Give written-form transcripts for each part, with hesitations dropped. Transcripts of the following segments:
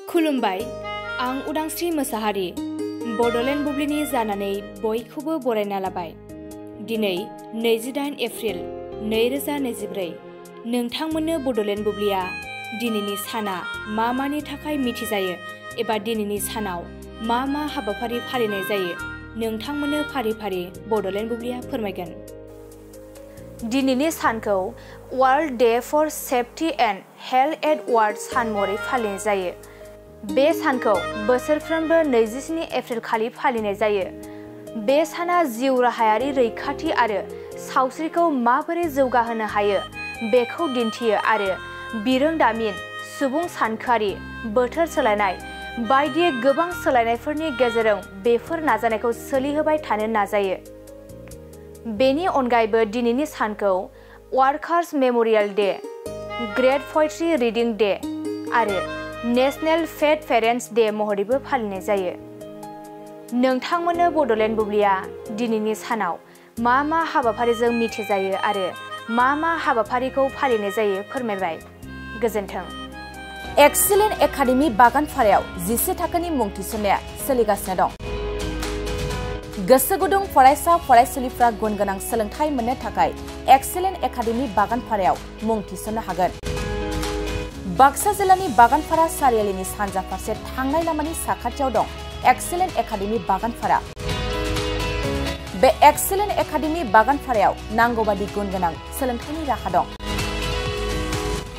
खुलुमबाय, आं उदांस्रि मोसाहारि बड'लेण्ड बुब्लिनि जानानै बयखौबो बरायना लाबाय। दिनै 28 एप्रिल 2024 नोंथांमोननो बड'लेण्ड बुब्लिया दिनैनि साना मानि थाखाय मिथिजायो एबा दिनैनि सानाव मा हाबाफारि फालिनाय जायो नोंथांमोननो फारि फारि बड'लेण्ड बुब्लिया फोरमायगोन। दिनैनि सानखौ world day for safety and health at work सान महरै फालिनाय जायो। बे सानखौ बोसोरफ्रोमबो 27 एप्रिल खालि फालिनाय जायो। बे साना जिउ राहायारि रैखाथि आरो सावस्रिखौ माबोरै जौगाहोनो हायो बेखौ दिन्थियो आरो बिरोंदामिन, सुबुं सानखोआरि, बोथोर सोलायनाय बायदि गोबां सोलायनायफोरनि गेजेरजों बेफोर नाजानायखौ सोलिहोबाय थानो नाजायो। बेनि अनगायैबो दिनैनि सानखौ workers memorial day, great poetry reading day आरो नेशनेल पेट पेरेन्ट्स डे महरैबो फालिनाय जायो। नोंथांमोननो बड'लेण्ड बुब्लिया दिनैनि सानाव मा हाबाफारिजों मिथिजायो आरो मा हाबाफारिखौ फालिनाय जायो फोरमायबाय। गोजोन्थों। एक्सेलेन्ट एकाडेमि बागानपारायाव 10 थाखोनि मुं थिसननाया सोलिगासिनो दं। गोसो गुदुं फरायसा फरायसुलिफ्रा गुन गोनां सोलोंथाइ मोननो थाखाय एक्सेलेन्ट एकाडेमि बागानपारायाव मुं थिसननो हागोन। बाक्सा जिल्लानि बागानपारा सारियालिनि सानजा फारसे थांनाय लामानि साखाथियाव दं एक्सेलेन्ट एकाडेमि बागानपारा। बे एक्सेलेन्ट एकाडेमि बागानपारायाव नांगौबादि गुन गोनां सोलोंथाइनि राहा दं।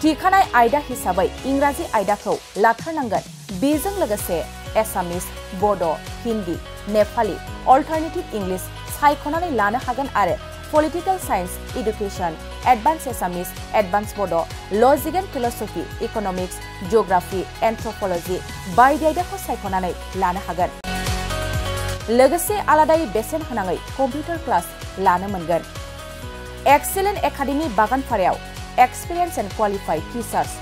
थिखानाय आयदा हिसाबै इंराजि आयदाखौ लाथारनांगोन। बेजों लोगोसे एसामिस, बड', हिन्दी, नेपाली, अल्टारनेटिभ इंलिश सायख'नानै लानो हागोन आरो पलिटिकल साइन्स, एडुकेशन, एडभान्स एसामिस, एडभान्स बड', लजिक एन्ड फिलसफी, इकनमिक्स, जिअग्राफी, एन्थ्रपलजी बायदि आयदाखौ सायख'नानै लानो हागोन। लोगोसे आलादायै बेसेन होनाङै कम्पिउटार क्लास लानो मोनगोन। एक्सेलेन्ट एकाडेमि बागानपारायाव experience and qualified teachers,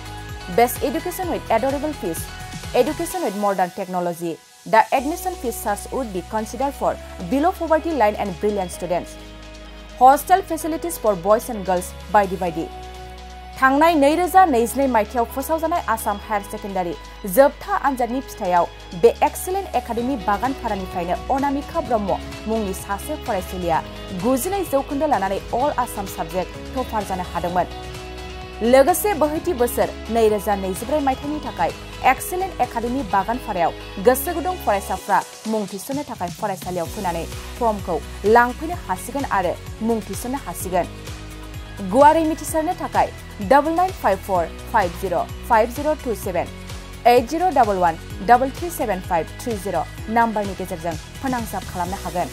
best education with adorable fees, education with modern technology. The admission fees charge would be considered for below poverty line and brilliant students. Hostel facilities for boys and girls बायदि। थांनाय 2022 मायथाइयाव फोसावजानाय Assam higher secondary जोबथा आनजादनि फिथाइयाव बे excellent academy बागानपारानिफ्रायनो Anamika Brahma मुंनि सासे फरायसुलिया 92% लानानै अल आसाम साबजेक्ट टपार जानो हादोंमोन। लोगोसे बोहैथि बोसोर 2024 मायथाइनि थाखाय एक्सेलेन्ट एकाडेमि बागानपारायाव गोसो गुदुं फरायसाफ्रा मुं थिसननो थाखाय फरायसालियाव फैनानै फर्मखौ लांफैनो हासिगोन आरो मुं थिसननो हासिगोन। गुवारै मिथिसारनो थाखाय 9954505027 8011337530 नाम्बारनि गेजेरजों फोनांजाब खालामनो हागोन।